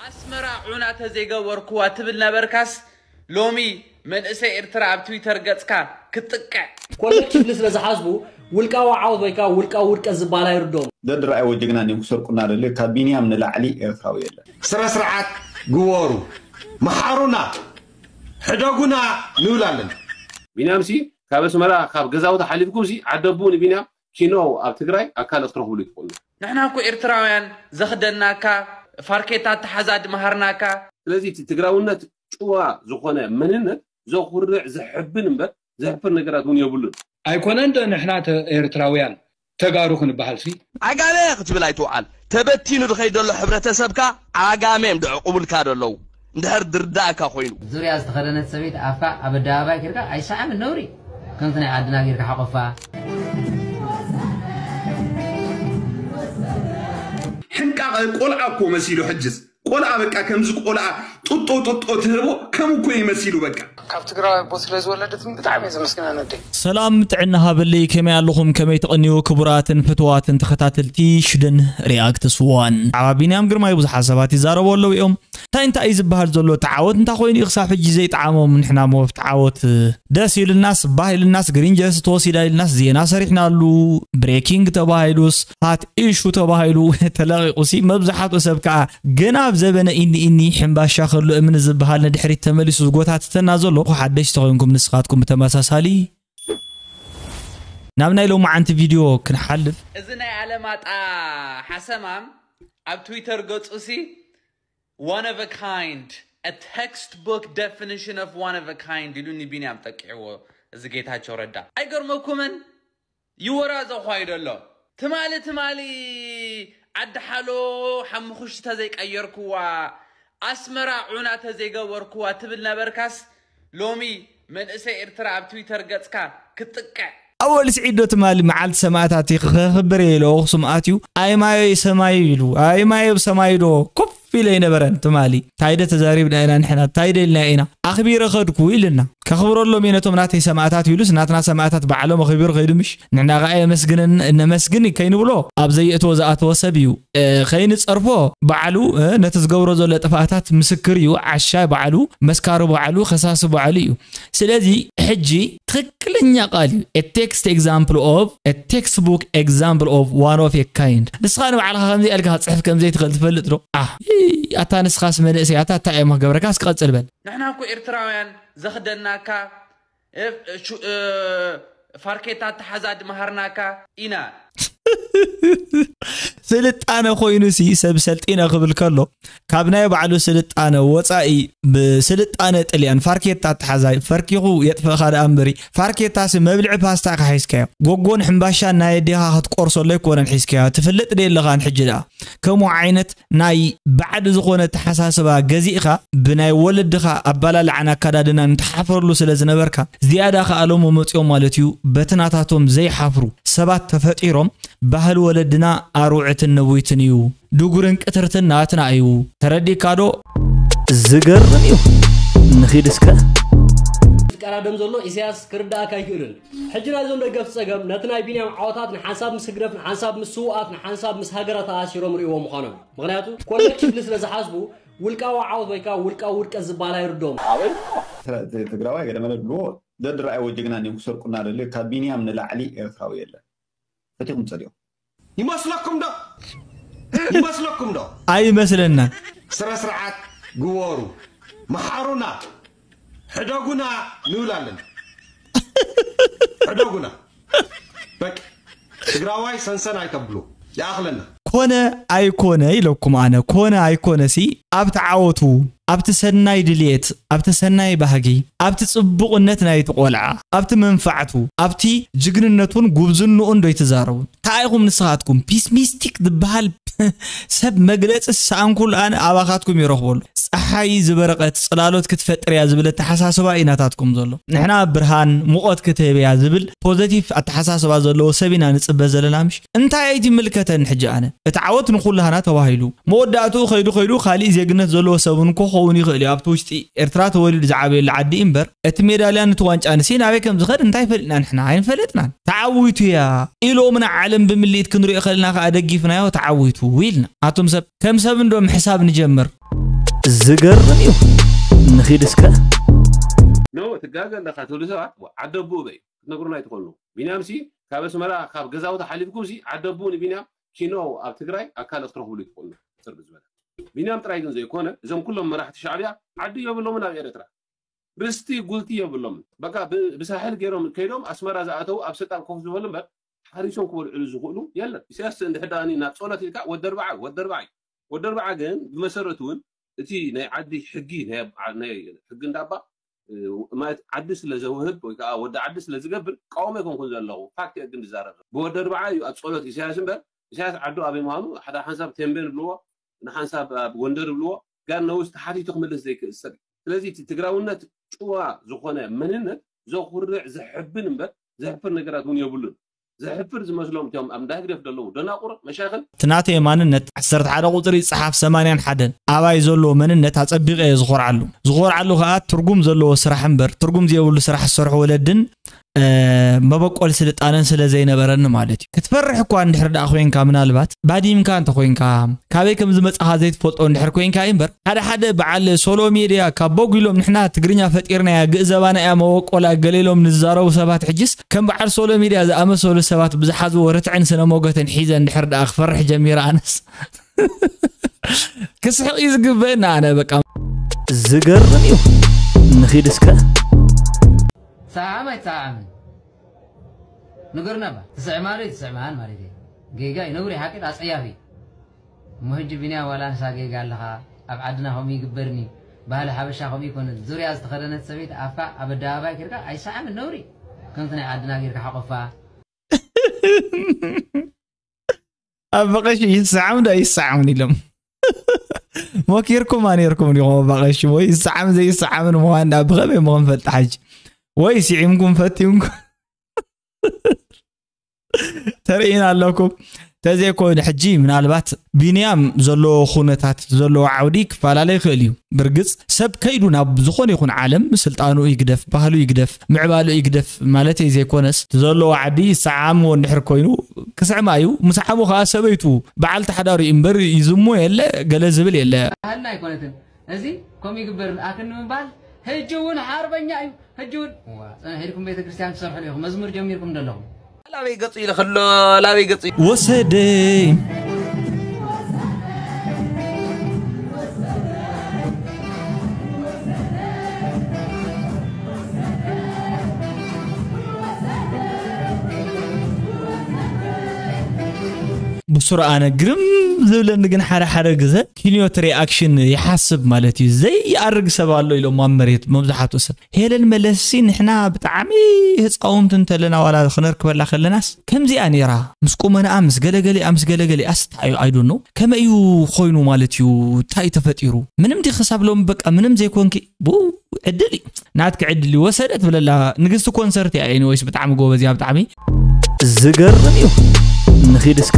ኣስመራ ዑና ተዘይገበርኩዋ ትብል ነበርካስ፣ ሎሚ መንእሰይ ኤርትራ ኣብ ትዊተር ገጽካ ክትጥቅዕ። ኮለክቲቭሊ ስለ ዝሓስቡ ውልቃዊ ዓወት ወይ ከዓ ውልቃዊ ውድቀት ዝበሃል ኣይርድኦም። ደድረኣይዎ ጀግና እንዲዮም ክሰርቁና ደልዮ። ካብ ቢንያም ንላዕሊ ኤርትራዊ የለን። ስረ ስርዓት ግበሩ፣ መሓሩና፣ ሕደጉና ንብል ኣለና። ቢንያምሲ ካብ ኣስመራ ካብ ገዛውቲ ሓሊፍኩምሲ ዓደቡ ንቢንያም ኪኖ ኣብ ትግራይ ኣካል ክትረኽብሉ ኣይትኽእሉ። ንሕና እኮ ኤርትራውያን ዘኽደናካ ፋርኬታ ኣተሓዛ ድመሃርናካ። ስለዚ እቲ ትግራውነት ጭዋ ዝኾነ መንነት ዘኹርዕ ዘሕብን እምበር ዘሕፍር ነገራት እውን የብሉን። ኣይኮነን ዶ ንሕና ኤርትራውያን ተጋሩ ክንበሃልሲ? ዓጋመ ክትብል ኣይትውዓል። ተበቲኑ ዝኸይድ ዘሎ ሕብረተሰብካ ዓጋመ እዮም ዘዕቑቡልካ ዘለዉ እንድሕር ዝርዳእካ ኮይኑ። ዙርያ ዝተኸደነት ሰበይቲ ኣፍካ ኣብ ኣደባባይ ጌርካ ኣይሰዓብን ነውሪ። ከምቲ ናይ ዓድና ጌርካ ሓቆፋ። ሕንቃቐ ቆልዓ እኮ መሲሉ ሕጅስ ቆልዓ በቃ ከምዚ ቆልዓ ጡጦ ጡጦ ትህቦ ከም እኮ ይመሲሉ በቃ። ካብ ትግራዋይ ኣቦ ስለዝወለደትኒ ብጣዕሚ እየ ዘመስግና ነደይ። ሰላም ጥዕና ሃበለይ ከመይ ኣለኹም ከመይ ትቕንዩ ክቡራትን ፍትዋትን ተኸታተልቲ ሽደን ሪኣክትስ ዋን። ብዛዕባ ቢንያም ግርማይ ብዙሓት ሰባት ይዛረቡ ኣለዉ እዮም። እንታይ እንታይ እዩ ዝበሃል ዘሎ እቲ ዓወት እንታይ ኮይኑ እዩ ክሳብ ሕጂ ዘይጠዓሞም ንሕና ሞ ኣብቲ ዓወት ደስ ኢልናስ ባህ ኢልናስ ግሪንጀርስ ተወሲዳ ኢልናስ ዜና ሰሪሕናሉ ብሬኪንግ ተባሂሉስ ሃት ኢሹ ተባሂሉ ተለቒቑሲ መብዛሕትኡ ሰብ ከዓ ገና ኣብ ዘበነ ኢኒ ኢኒ ሕምባሻ ከሎ እምኒ ዝበሃል ንድሕሪት ተመሊሱ ዝጎታትተና ዘሎ ሓደሽቲ ኮይንኩም ንስኻትኩም ብተመሳሳሊ ናብ ናይ ሎማዓንቲ ቪድዮ ክንሓልፍ እዚ ናይ ኣለማጣ ሓሰማም ኣብ ትዊተር ገጹ ሲ one of a kind a textbook definition of one of a kind ኢሉ ንቢንያም ጠቂዕዎ እዚ ጌታቸው ረዳ ኣይገርመኩምን ይወራዘ ኳይ ደሎ ትማሊ ትማሊ ዓዲ ሓሎ ሓሙኽሽቲ ተዘይቀየርክዋ ኣስመራ ዑና ተዘይገበርክዋ ትብል ነበርካስ ሎሚ መንእሰይ ኤርትራ ኣብ ትዊተር ገጽካ ክትጥቅዕ ኣወል ስዒድ ዶ ትማሊ መዓልቲ ሰማእታት ከኽብር እየ ኢሉ ኣኽሱም ኣትዩ ኣይማዮ ሰማዩ ኢሉ ኣይማዮ ሰማዩ ዶ ኮፍ ኢለ ኣይነበረን ትማሊ ታይደ ተዛሪብና ኢና ንሕና ታይደ ኢልና ኢና ኣኽቢረ ኸድኩ ኢልና ከኽብረሎም እየ ነቶም ናተይ ሰማእታት ኢሉስ ናትና ሰማእታት ባዕሎም ኣኽቢሩ ኸይዱ ምሽ ንሕና ኸዓ የመስግነን ነመስግን ከይንብሎ ኣብ ዘየእትዎ ዝኣተወ ሰብ እዩ ኸይንፀርፎ ባዕሉ ነቲ ዝገብሮ ዘሎ ጥፍኣታት ምስክር እዩ ዓሻ ባዕሉ መስካሪ ባዕሉ ኸሳሲ ባዕሉ እዩ ስለዚ ሕጂ ትኽክለኛ ቃል እዩ text example of textbook example of one of a kind ንስኻ ንባዕልኻ ከምዚ ኣልካ ክፅሕፍ ከምዘይትኽእል ትፈልጥ ዶ ኣታ ንስኻስ መንእሰይ ኣታ እንታይ እዮም ክገብረካ እስክቐፅል በል ንሕና እኮ ኤርትራውያን ዘኽደናካ ፋርኬታ ኣተሓዛ ድመሃርናካ ኢና ስልጣነ ኮይኑሲ ሰብ ሰልጢነ ክብል ከሎ ካብ ናይ ባዕሉ ስልጣነ ወፃኢ ብስልጣነ ጥልያን ፋርኬታ ኣተሓዛይ ፈርኪኹ የጥፍእኻ ደኣ እምበሪ ፋርኬታሲ መብልዒ ፓስታ ኢኻ ሒዝካዮ ጎጎን ሕምባሻን ናይ ኣዴኻ ክትቆርሰሉ ኣይኮነን ሒዝካዮ ትፈልጥ ደየለኻን ሕጂ ደኣ ከምኡ ዓይነት ናይ ባዕዲ ዝኾነ ኣተሓሳስባ ገዚእኻ ብናይ ወለድኻ ኣባላልዓን ኣካዳድናን ትሓፍረሉ ስለ ዝነበርካ ዝያዳ ከኣ ሎሚ መጺኦም ማለት እዩ በቲ ናታቶም ዘይሓፍሩ ሰባት ተፈጢሮም ባህሊ ወለድና ኣርውዕትን ነዊትን እዩ ድጉርን ቅትርትን ናትና እዩ ተረዲእካ ዶ ዝገርም እዩ ንኺድ እስከ ዝቀዳደም ዘሎ ኢሳያስ ክርዳእካ ኣይክእልን ሕጂ ናይዞም ደገፍቲ ጸገም ነቲ ናይ ቢንያም ዓወታት ንሓንሳብ ምስ ህግደፍ ንሓንሳብ ምስ ስውኣት ንሓንሳብ ምስ ሃገራ ተኣሲሮም ርእይዎ ምዃኖም ምኽንያቱ ኮለክቲቭሊ ስለ ዝሓስቡ ውልቃዊ ዓወት ወይ ከዓ ውልቃዊ ውድቀት ዝበሃል ኣይርድኦም። ትግራዋይ ገለ መለ ድልዎ ደድረኣይዎ ጀግና እንዲዮም ክሰርቁና ደልዮ ካብ ቢንያም ንላዕሊ ኤርትራዊ የለን። ፈቲኹም ጸልዮም። ይመስለኩም ዶ? ይመስለኩም ዶ? ኣይመስለናን። ስረ ስርዓት ግበሩ። መሓሩና። ሕደጉና ንብል ኣለና። ሕደጉና። በቃ ትግራዋይ ሰንሰን ኣይተብሉ። ይኣኽለና። ኮነ ኣይኮነ ኢለኩም ኣነ ኮነ ኣይኮነሲ ኣብቲ ዓወቱ ኣብቲ ሰናይ ድልየት ኣብቲ ሰናይ ባህጊ ኣብቲ ጽቡቕነት ናይቲ ቆልዓ ኣብቲ መንፋዕቱ ኣብቲ ጅግንነቱን ጉብዝንኡን ዶ ኣይትዛረቡን? እንታይ ኢኹም ንስኻትኩም ፒስሚስቲክ ዝበሃል ሰብ መግለጺ ዝሰኣንኩሉ ኣነ ኣባኻትኩም ይረኽበሉ። ጸሓይ ዝበረቐት ጽላሎት ክትፈጥር እያ ዝብል ኣተሓሳስባ እዩ ናታትኩም ዘሎ። ንሕና ብርሃን ሙቐት ክትህብ እያ ዝብል ፖዘቲቭ ኣተሓሳስባ ዘለዎ ሰብ ኢና ንጽበ ዘለና ምሽ? እንታይ ኣይትምልከተን ሕጂ ኣነ እቲ ዓወት ንኹላህና ተባሂሉ መወዳእትኡ ከይዱ ከይዱ ካሊእ ዜግነት ዘለዎ ሰብ እውን ክኸውን ይኽእል እዩ ኣብቲ ውሽጢ ኤርትራ ተወሊዱ ዝዓበየሉ ዓዲ እዩ እምበር እቲ ሜዳልያ ንቲ ዋንጫ ንሲ ናበይ ከም ዝኸድ እንታይ ፈሊጥና ንሕና ኣይንፈለጥናን ተዓዊቱ እያ ኢሎምና ዓለም ብምልኢት ክንሪኦ ከለና ከዓ ደጊፍናዮ ተዓዊቱ ኢልና ኣቱም ሰብ ከም ሰብ እንዶ ምሕሳብ ንጀምር ዝገርም እዩ። ንኺድ እስከ። ኖ ትጋገ ኣለካ ትብሉ ሰባት ዓደቡኡ በይ ክትነግሩና ኣይትኾኑ። ቢንያም ሲ ካብ ኣስመራ ካብ ገዛውቲ ሓሊፍኩም ሲ ዓደቡኡ ንቢንያም ኪኖ ኣብ ትግራይ ኣካል ክትረኽብሉ ኣይትኾኑ። ስር ብዝበለ ቢንያም ጥራይ ግን ዘይኮነ እዞም ኩሎም መራሕቲ ሻዕብያ ዓዲ የብሎምን ኣብ ኤረትራ ርስቲ ጉልቲ የብሎምን። በቃ ብሳሕል ገይሮም ከይዶም ኣስመራ ዝኣተው ኣብ ሰጣብ ኮፍ ዝበሉ እምበር ሓሪሶም ክበልዕሉ ዝኽእሉ የለን። ኢሳያስ እንድሕር ደኣ ናብ ጸሎት ኢልካ ወደርባዓ ወደርባዓ ወደርባዓ ግን ብመሰረቱ እውን እቲ ናይ ዓዲ ሕጊ ናይ ሕጊ እንዳባ ማለት ዓዲ ስለ ዘውህብ ወይ ከዓ ወዲ ዓዲ ስለ ዝገብር ቃወሞ ኣይኮንኩን ዘለኹ ፋክት እየ ግን ዝዛረብ ብወደርባዓ እዩ ኣብ ጸሎት ኢሳያስ እምበር ኢሳያስ ዓዱ ኣበይ ምዃኑ ሓደ ሓንሳብ ቴምቤን ብልዎ ንሓንሳብ ኣብ ጎንደር ብልዎ ጋር ነውስ ተሓቲቱ ክምልስ ዘይክእል ሰብ እዩ። ስለዚ እቲ ትግራውነት ጭዋ ዝኾነ መንነት ዘኹርዕ ዘሕብን እምበር ዘሕፍር ነገራት እውን የብሉን። ዘሕፍር ዝመስሎም እቶም ኣብ እንዳ ህግደፍ ዘለዉ ደናቁር መሻኽን እቲ ናተይ ማንነት ዓሰርተ ሓደ ቁፅሪ ይፀሓፍ ሰማንያን ሓደን ኣባይ ዘለዎ መንነት ኣፀቢቐ እየ ዝኾርዓሉ። ዝኾርዓሉ ከዓ ትርጉም ዘለዎ ስራሕ እምበር ትርጉም ዘይብሉ ስራሕ ዝሰርሑ ወለድን መበቆል ስልጣነን ስለ ዘይነበረኒ ማለት እዩ። ክትፈርሕ እኳ እንድሕር ደኣ ኮይንካ ምናልባት ባዲምካ እንተኮይንካ ካበይ ከም ዝመጻኻ ዘይትፈልጦ እንድሕር ኮይንካ እዩ እምበር ሓደ ሓደ በዓል ሶሎ ሜድያ ካብ ቦግ ኢሎም ንሕና ትግርኛ ፈጢርናያ ግእዘባና እያ መበቆላ ገለ ኢሎም ንዝዛረቡ ሰባት ሕጅስ ከም በዓል ሶሎ ሜድያ ዝኣመሰሉ ሰባት ብዝሓዝዎ ርትዕን ስነ ሞገትን ሒዘ እንድሕር ደኣ ክፈርሕ ጀሚረ ኣነስ ክስሕቕ እዩ ዝግበእና ኣነ በቃ ዝገርም እዩ ንኺድ እስከ ሰዓም ኣይተሰዓምን ንገርና ባ ትስዕማሉ ኣይትስዕማን ማለት እዩ ጌጋ እዩ ነውሪ ሓቂ ኣፀያፊ እሞ ሕጂ ቢንያም ዋላ ንሳ ጌጋ ኣለኻ ኣብ ዓድና ከምኡ ይግበርኒ ባህሊ ሓበሻ ከምኡ ይኮነ ዙርያ ዝተኸደነት ሰበይቲ ኣፍካ ኣብ ኣደባባይ ኬድካ ኣይሰዓምን ነውሪ ከምቲ ናይ ዓድና ጌርካ ሓቆፋ ኣብ በቐሽ ይሰዓም ዶ ኣይሰዓምን ኢሎም ሞኪርኩም ኣኔርኩም ዲኹም ኣባቐሽ ወይ ይሰዓም ዘይሰዓምን ምዃን ዳ ብኸመይ ምኽንፈልጥ ሓጂ ወይ ስዒምኩም ፈቲምኩም ተርእይና ኣለኩም ተዘይኮይኑ ሕጂ ምናልባት ቢንያም ዘለዎ ኩነታት ዘለዎ ዓውዲ ክፈላለ ይኽእል እዩ ብርግፅ ሰብ ከይዱ ናብ ዝኾነ ይኹን ዓለም ስልጣኑ ይግደፍ ባህሉ ይግደፍ ምዕባሉ ይግደፍ ማለተይ ዘይኮነስ እቲ ዘለዎ ዓዲ ይሰዓምዎ እንድሕር ኮይኑ ክስዕማ እዩ ምሰዓሙ ከዓ ሰበይቱ በዓልቲ ሓዳሩ እዩ እምበር ይዝሙ የለ ገለ ዝብል የለ ባህልና ኣይኮነትን እዚ ከምኡ ይግበር ኣክኒ ምባል ሕጂ እውን ሓርበኛ እዩ ሕጂ እውን ዋ፣ ጸንሕ ኢልኩም ቤተ ክርስቲያን ትሰርሑ ኢኹም መዝሙር ጀሚርኩም ዘለኹም ላበይ ገጹ ኢለ ከሎ ላበይ ገጹ ወሰደይ ብሱር ኣነ ግርም ዝብለኒ ግን ሓደ ሓደ ግዘ ኪንዮት ሪኣክሽን ይሓስብ ማለት እዩ ዘይኣርግ ሰብ ኣሎ ኢሎም ኣብ መሬት መብዛሕትኡ ሰብ ሄለን መለስሲ ንሕና ብጣዕሚ ህፃውንቲ እንተለና ዋላ ክነርክበላ ከለናስ ከምዚኣ ነይራ ምስ ቁመናኣ ምስ ገለገሊኣ ምስ ገለገሊኣስ እንታይ እዩ ኣይዶኖ ከመይ እዩ ኮይኑ ማለት እዩ እንታይ እዩ ተፈጢሩ ምንም ዲ ክሳብ ሎም በቃ ምንም ዘይኮንኪ ብኡ ዕድል እዩ ናትኪ ዕድል እዩ ወሰደ ትብለላ ንግስቲ ኮንሰርት እያ ኤኒወይስ ብጣዕሚ ጎበዝ እያ ብጣዕሚ ዝገርም እዩ ንኺድ እስከ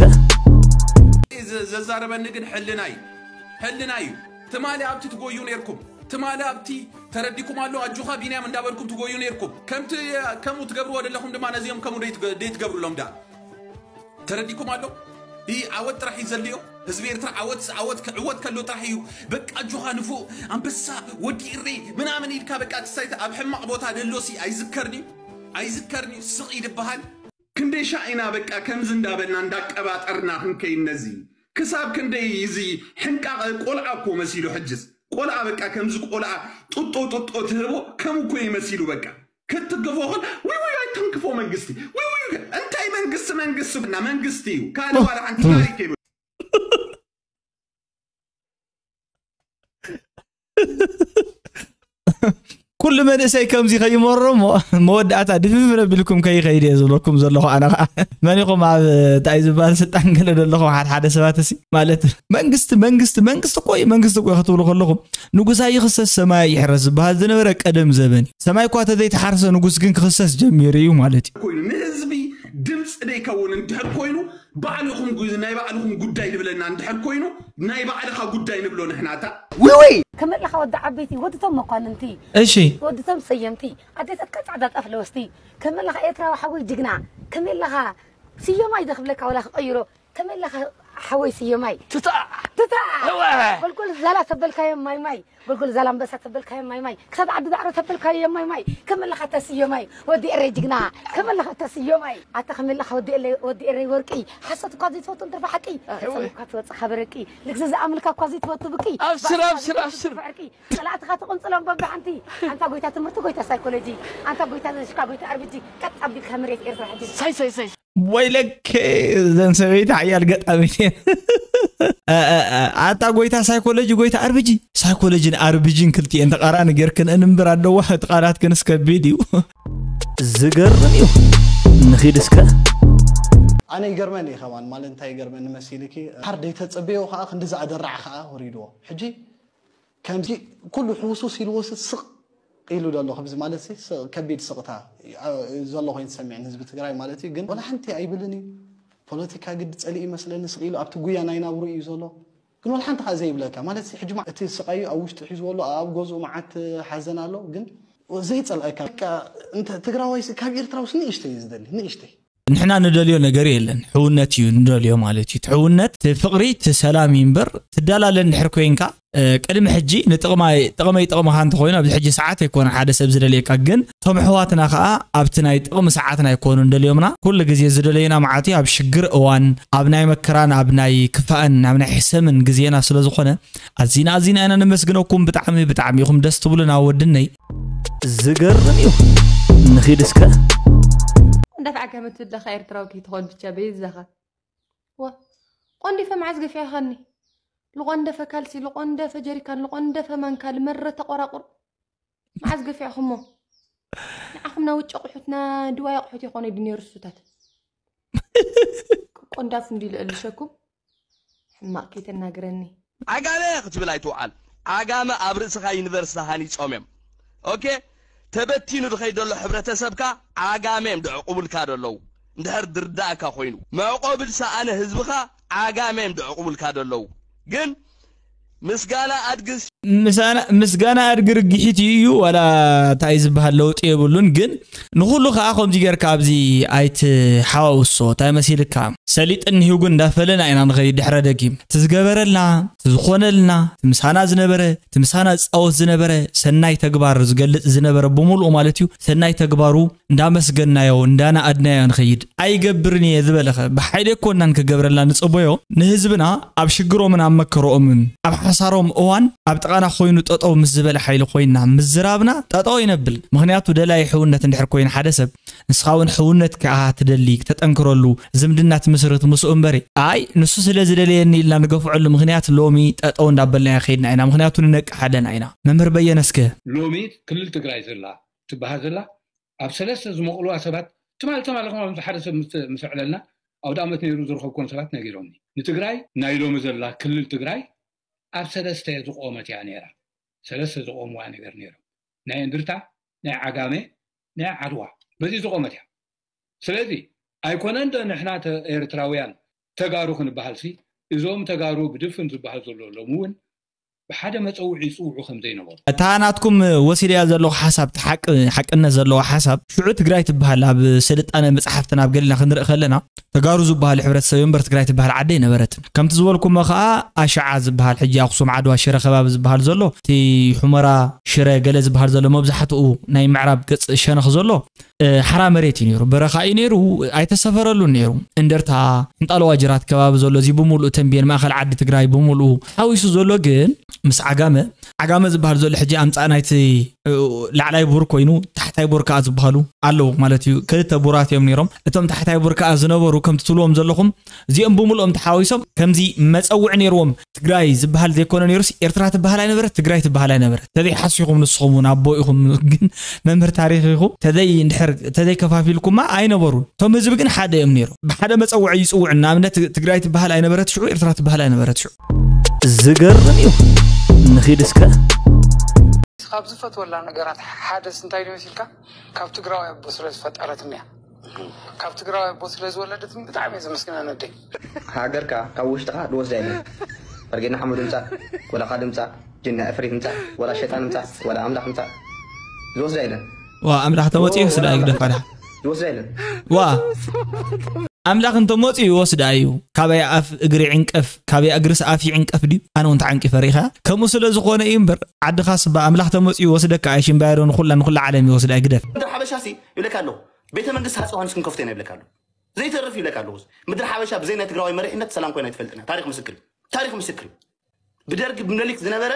ዘዛረበኒ ግን ሕልና እዩ ሕልና እዩ ትማሊ ኣብቲ ትጎዩ ነርኩም ትማሊ ኣብቲ ተረዲኩም ኣሎ ኣጆኻ ቢንያም እንዳበልኩም ትጎዩ ነርኩም ከምቲ ከምኡ ትገብርዎ ዘለኹም ድማ ነዚኦም ከምኡ ደይትገብሩሎም ዳ ተረዲኩም ኣሎ ይህ ዓወት ጥራሕ እዩ ዘልዮ ህዝቢ ኤርትራ ዓወት ዓወት ክዕወት ከሎ ጥራሕ እዩ በቃ ኣጆኻ ንፉእ ኣንበሳ ወዲ እሬ ምናምን ኢልካ በቃ ክሳይት ኣብ ሕማቕ ቦታ ደሎሲ ኣይዝከርኒ ኣይዝከርኒ ስቕ ይድበሃል ክንደይ ሻ ኢና በቃ ከምዚ እንዳበልና እንዳቀባጠርና ክንከይድ ነዚ ክሳብ ክንደይ እዚ ሕንቃቐ ቆልዓ እኮ መሲሉ ሕጅስ ቆልዓ በቃ ከምዚ ቆልዓ ጡጦ ጡጦ ትህቦ ከም እኮ ይመሲሉ በቃ ክትግፎ ኹን ወይ ወይ ኣይተንክፎ መንግስቲ ወይ ወይ እንታይ መንግስቲ መንግስቲ እና መንግስቲ እዩ ካልእ ዋላ ሓንቲ ታሪክ ይብል ኩሉ መንእሰይ ከምዚ ከይመሮ መወዳእታ ድፍፍር ኣቢልኩም ከይኸይድ እየ ዝብለኩም ዘለኹ ኣነ ከዓ መን ኢኹም ኣብ እንታይ ዝበሃል ስልጣን ገለ ዘለኹም ሓደ ሓደ ሰባት ሲ ማለት መንግስቲ መንግስቲ መንግስቲ ቆይ መንግስቲ ቆይ ክትብሉ ከለኹም ንጉስ ኣይኽሰስ ሰማይ ይሕረስ ዝበሃል ዝነበረ ቀደም ዘበን እዩ ሰማይ እኳ ተዘይተሓርሰ ንጉስ ግን ክኽሰስ ጀሚሩ እዩ ማለት እዩ ኮይኑ ንህዝቢ ድምፂ ደይከውን እንድሕር ኮይኑ ባዕልኹም ጉ- ናይ ባዕልኹም ጉዳይ ንብለና እንድሕር ኮይኑ ናይ ባዕልኻ ጉዳይ ንብሎ ንሕናታ ውይ ከመለኻ ወዲ ዓበይቲ ወድቶም መኳንንቲ እሺ ወድቶም ሰየምቲ ኣዴታትካ ፃዕዳ ጣፍ ለወስቲ ከመለኻ ኤርትራዊ ሓወይ ጅግና ከመለኻ ስዮማይ ዶ ክብለካ ወላ ክቐይሮ ከመለኻ ሓወይ ስዮማይ። ትታ ትታ እወ። ጎልጎል ዛላ ተበልካዮ ማይ ማይ፣ ጎልጎል ዛላ ኣንበሳ ተበልካዮ ማይ ማይ፣ ክሳብ ዓዲ ዳዕሮ ተበልካዮ ማይ ማይ። ከመለኻ ተስዮማይ ወዲ ኤረይ ጅግና፣ ከመለኻ ተስዮማይ። ኣታ ከመለኻ ወዲ ኤረይ፣ ወዲ ኤረይ ወርቂ። ሓሶት እኳ ዘይትፈቱ እንትርፋ ሓቂ፣ ፈጸም እኳ ትወጽእ ካብ ረቂ። ልግዚ ዝኣምልካ እኳ ዘይትፈቱ ብቂ። ኣብስር፣ ኣብስር፣ ኣብስር። ጸላእትኻ ትቕንጽሎም በብሓንቲ። ኣንታ ጎይታ ትምህርቲ፣ ጎይታ ሳይኮሎጂ፣ ኣንታ ጎይታ ዘሽካ፣ ጎይታ ኣርብጂ፣ ቀጥ ኣቢልካ መሬት ኤርትራ ሕጂ። ሳይ ሳይ ሳይ። ወይለከ፣ እዘን ሰበይቲ ሓያል ገጣሚት እየን። እ፣ እ፣ እ፣ ኣታ ጎይታ ሳይኮሎጂ፣ ጎይታ ኣርብጂ። ሳይኮሎጂን ኣርብጂን ክልቲኤን ተቓራኒ ጌርክን እንብር ኣለዋ፣ እቲ ቃላትክንስ ከቢድ እዩ። ዝገርም እዩ። ንኺድ እስከ። ኣነ ይገርመኒ እዩ ከማን፣ ማለት እንታይ ይገርመኒ መሲልኪ? ሓር ደይተጸበዮ ከኣ ክንዲ ዝኣደራዕ ከኣ ወሪድዎ። ሕጂ ከምዚ ኩሉ ሕውሱስ ኢልዎ ስቕ ኢሉ ዘሎ፣ ከምዚ ማለት ሲ ስቕ፣ ከቢድ ስቕታ ዘሎ ኮይኑ ተሰሚዕኒ ህዝቢ ትግራይ ማለት እዩ። ግን ወላ ሓንቲ ኣይብልን እዩ። ፖለቲካ ግዲ ጸሊእ ይመስለኒ፣ ስቕ ኢሉ ኣብቲ ጉያ ናይ ናብሩ እዩ ዘሎ። ግን ወላ ሓንቲ ከኣ ዘይብለካ ማለት ሲ ሕጂ ማ-፣ እቲ ስቓዩ ኣብ ውሽጡ ሒዝዎ ኣሎ፣ ኣብ ገዝኡ መዓት ሓዘን ኣሎ። ግን ዘይጸልኣካ በቃ፣ እንተ ትግራዋይ ሲ ካብ ኤርትራውስ ንእሽተይ እዩ ዝደሊ፣ ንእሽተይ። ንሕና ንደልዮ ነገር የለን። ሕውነት እዩ ንደልዮ ማለት እዩ። እቲ ሕውነት፣ እቲ ፍቕሪ፣ እቲ ሰላም እዩ እምበር፣ ትዳላለ እንድሕር ኮይንካ፣ እ፣ ቅድሚ ሕጂ ንጥቕማይ-፣ ጥቕመይ ጥቕምኻ እንተኾይኑ፣ ኣብዚ ሕጂ ሰዓት ኣይኮነ ሓደ ሰብ ዝደልየካ፣ ግን እቶም ኣሕዋትና ከኣ ኣብቲ ናይ ጥቕሚ ሰዓትና ኣይኮኑን ደልዮምና። ኩሉ ግዜ ዝደለዩና መዓት እዩ፣ ኣብ ሽግር እዋን፣ ኣብ ናይ መከራን፣ ኣብ ናይ ክፋእን፣ ኣብ ናይ ሕሰምን ግዜና ስለ ዝኾነ፣ ኣዚና፣ ኣዚና ኢና ነመስግነኩም። ብጣዕሚ፣ ብጣዕሚ ኢኹም ደስ ትብሉና ወድነይ። ዝገርም እዩ። ንኺድ እስከ። እንዳፍዓካ መትብለኻ ኤርትራዊ ከይትኾን ብቻ በይዛኻ። ዋ፣ ቆንዲፈ መዓዝ ገፊዕኻኒ? ልቆንደፈ ካልሲ፣ ልቆንደፈ ጀሪካን፣ ልቆንደፈ ማንካ፣ ልመረ ተቆራቁር። መዓዝ ገፊዕኹሞ? ንዓኹም ና ውጭ ኣቑሑት፣ ና ድዋይ ኣቑሑት ይኾነ ድዩ ነይሩ እሱታት? ቆንዳፍ እንዲ ልእልሸኩም። ሕማቕ ከይተናግረኒ። ዓጋመ ክትብል ኣይትውዓል። ዓጋመ ኣብ ርእስኻ ዩኒቨርሲቲ ሃኒጾም እዮም። ኦኬ? ተበቲኑ ዝኸይድ ዘሎ ሕብረተሰብካ ዓጋመ እዮም ድዕቁቡልካ ዘለዉ። እንድሕር ድርዳእካ ኮይኑ። መዕቆቢ ዝሰኣነ ህዝብኻ ዓጋመ እዮም ድዕቁቡልካ ዘለዉ። ግን ምስጋና ኣድግስ። ምሳና-፣ ምስጋና ኣድጊ ርግሒት እዩ ዋላ እንታይ ዝበሃል ለውጢ የብሉን። ግን ንኹሉ ከኣ ከምዚ ጌርካ ኣብዚ ኣይትሓዋውሶ። እንታይ መሲልካ? ሰሊጥ እኒህው ግን እንዳፈለና ኢና ንኸይድ ድሕረ ደጊም። እቲ ዝገበረልና፣ እቲ ዝኾነልና፣ እቲ ምሳና ዝነበረ፣ እቲ ምሳና ዝጻወት ዝነበረ፣ ሰናይ ተግባር ዝገልጽ ዝነበረ ብምሉኡ ማለት እዩ። ሰናይ ተግባሩ እንዳመስገናዮ፣ እንዳነኣድናዮ ንኸይድ። ኣይገብርን እየ ዝበለኸ፣ ብሓይሊ ኣይኮናን ክገብረልና ንጽበዮ። ንህዝብና ኣብ ሽግሮምን ኣብ መከረኦምን፣ ኣብ ሓሳሮም እዋን ኣብ ጥቓና ኮይኑ ጠጠው ምስ ዝበለ ሓይሊ ኮይንና ምዝራብና ጠጠው ይነብል። ምኽንያቱ ደላይ ሕውነት እንድሕር ኮይኑ ሓደ ሰብ፣ ንስኻ እውን ሕውነት ከኣ ትደሊ፣ ክተጠንክረሉ፣ ዝምድና ትምስርት ምስኡ እምበሪ። ኣይ፣ ንሱ ስለ ዝደለየኒ ኢልና ንገፍዐሉ ምኽንያት ሎሚ ጠጠው እንዳበልናዮ ከይድና ኢና። ምኽንያቱ ንነቅሕ ኣለና ኢና። መምህር በየነ እስከ። ሎሚ ክልል ትግራይ ዘላ ትበሃል ዘላ ኣብ ሰለስተ ዝመቕልዋ ሰባት ትማል፣ ትማል ከም ኣብዚ ሓደ ሰብ ምስ፣ ምስ ኣዕለልና ኣውደ ኣመት ነይሩ ዝረኸብኮም ሰባት ነጊሮምኒ። ንትግራይ ናይ ሎሚ ዘላ ክልል ትግራይ ኣብ ሰለስተ ዝቖመት እያ ነይራ። ሰለስተ ዝቖምዋ ነገር ነይሮም። ናይ እንድርታ፣ ናይ ዓጋመ፣ ናይ ዓድዋ። በዚ ዝቖመት እያ። ስለዚ ኣይኮነን ዶ ንሕና ተ-፣ ኤርትራውያን ተጋሩ ክንበሃል ሲ፣ እዞም ተጋሩ ብድፍን ዝበሃል ዘሎ ሎሚ እውን ብሓደ መጸውዒ ይጽውዑ ከም ዘይነበሩ። እታ ናትኩም ወሲደያ ዘለኹ ሓሳብ፣ እቲ ሓቂ-፣ ሓቅነት ዘለዎ ሓሳብ፣ ሽዑ ትግራይ ትበሃል ኣብ ስልጣነ መጽሓፍትን ኣብ ገሊና ክንርኢ ከለና፣ ተጋሩ ዝበሃል ሕብረተሰብ እምበር ትግራይ ትበሃል ዓዲ ኣይነበረትን። ከምቲ ዝበልኩሞ ከኣ ኣሽዓ ዝበሃል፣ ሕጂ ኣኽሱም፣ ዓድዋ፣ ሽረ ከባቢ ዝበሃል ዘሎ፣ እቲ ሑመራ፣ ሽረ ገለ ዝበሃል ዘሎ፣ መብዛሕትኡ ናይ ምዕራብ ገጽ ሸነኽ ዘሎ፣ እ፣ ሓራ መሬት እዩ ነይሩ፣ በረኻ እዩ ነይሩ፣ ኣይተሰፈረሉን ነይሩ። እንደርታ፣ ሕንጣሎ ዋጅራት ከባቢ ዘሎ፣ እዚ ብምሉእ ተንቤን፣ ማእኸል ዓዲ ትግራይ ብምሉኡ ሓዊሱ ዘሎ ግን ምስ ዓጋመ፣ ዓጋመ ዝበሃል ዘሎ ሕጂ ኣምጻእ ናይቲ፣ እ፣ ላዕላይ ቡር ኮይኑ፣ ታሕታይ ቡር ከኣ ዝበሃሉ ኣለዉ ማለት እዩ። ክልተ ቡራት እዮም ነይሮም። እቶም ታሕታይ ቡር ከኣ ዝነበሩ፣ ከምቲ ትብልዎም ዘለኹም፣ እዚኦም ብምሉኦም ተሓዊሶም ከምዚ መጸውዒ ነይርዎም። ትግራይ ዝበሃል ዘይኮነ ነይሩስ፣ ኤርትራ ትበሃል ኣይነበረት፣ ትግራይ ትበሃል ኣይነበረት። ተዘይ ሓሲኹም ንስኹም እውን ኣቦ ኢኹም፣ ግን መምህር ታሪኽ ኢኹም። ተዘይ እንድሕር፣ ተዘይ ከፋፊልኩማ ኣይነበሩን። እቶም ህዝቢ ግን ሓደ እዮም ነይሮም። ብሓደ መጸውዒ ይጽውዑ። ንኣብነት ትግራይ ትበሃል ኣይነበረት ሽዑ፣ ኤርትራ ትበሃል ኣይነበረት ሽዑ። ዝገርም እዩ። ንኺድ እስከ። ካብ ዝፈትወላ ነገራት ሓደስ እንታይ ድዩ መሲልካ? ካብ ትግራዋይ ኣቦ ስለ ዝፈጠረትኒ እያ። ካብ ትግራዋይ ኣቦ ስለ ዝወለደትኒ ብጣዕሚ እየ ዘመስግና ነደይ። ሃገርካ ካብ ውሽጥኻ ድወስዳ የለን። ፈርጌና ሓሙድ ምጻእ፣ ወላ ካድ ምጻእ፣ ጅና ዕፍሪት ምጻእ፣ ወላ ሸይጣን ምጻእ፣ ወላ ኣምላኽ ምጻእ፣ ዝወስዳ የለን። ዋ፣ ኣምላኽ ተወጺኡ ስለ ኣይግደፋ ድሓ። ዝወስዳ የለን። ዋ። ኣምላኽ እንተመፅኡ ይወስዳ እዩ። ካበይ ኣፍ እግሪ ዕንቀፍ፣ ካበይ እግርስ ኣፍ ይዕንቀፍ ድዩ? ኣነ እውን ተዓንቂፈ ርኢኻ። ከምኡ ስለ ዝኾነ እዩ እምበር፣ ዓድኻስ ብኣምላኽ ተመፅኡ ይወስደካ ኣሽምባያዶ ንኹላ ንኹላ ዓለም ይወስዳ እዩ። ግደፍ። ምድሪ ሓበሻ ሲ ይብለካ ኣለኹ። ቤተ መንግስቲ ሃፀ ዮሃንስ ክንከፍቶ ኢና ይብለካ ኣለኹ። ዘይተርፍ ይብለካ ኣለኹ። ምድሪ ሓበሻ ብዘይ ናይ ትግራዋይ መሪሕነት ሰላም ኮይና ኣይትፈልጥና። ታሪኽ ምስክር እዩ። ታሪኽ ምስክር እዩ። ብደርግ ምኒልክ ዝነበረ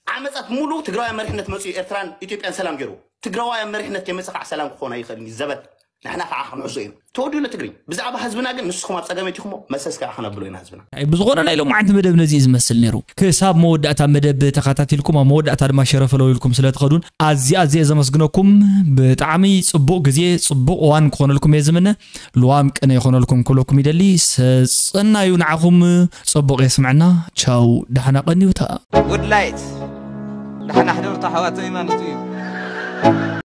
ዓመፃት ሙሉ ትግራዋይ መሪሕነት መፅኡ ኤርትራን ኢትዮጵያን ሰላም ገይሩ። ትግራዋይ መሪሕነት ከይመፀ ከዓ ሰላም ክኾን ኣይኽእልን እዩ። ዘበት ንሕና ከዓ ክንሕዞ ኢና። ተወዲኡ ኣሎ ትግርኝ። ብዛዕባ ህዝብና ግን ንስኹም ኣብ ፀገም ኣቲኹሞ መሰስ ከዓ ክነብሎ ኢና ህዝብና። ብዝኾነ ናይ ሎማዓንቲ መደብ ነዚ እዩ ዝመስል ነይሩ። ክሳብ መወዳእታ መደብ ተኸታቲልኩም ኣብ መወዳእታ ድማ ሸረፈለው ኢልኩም ስለ ትኸዱን ኣዝየ ኣዝየ ዘመስግነኩም። ብጣዕሚ ፅቡቕ ግዜ ፅቡቕ እዋን ክኾነልኩም እየ ዝምነ። ልዋም ቅነ ይኾነልኩም ክብለኩም ይደሊ። ሰፀናዩ ንዓኹም። ፅቡቕ የስምዐና። ቻው፣ ደሓና ቀንዩታ። Woodlight ደሓና ሕደሩ ኣሕዋተይ ማለት እዩ።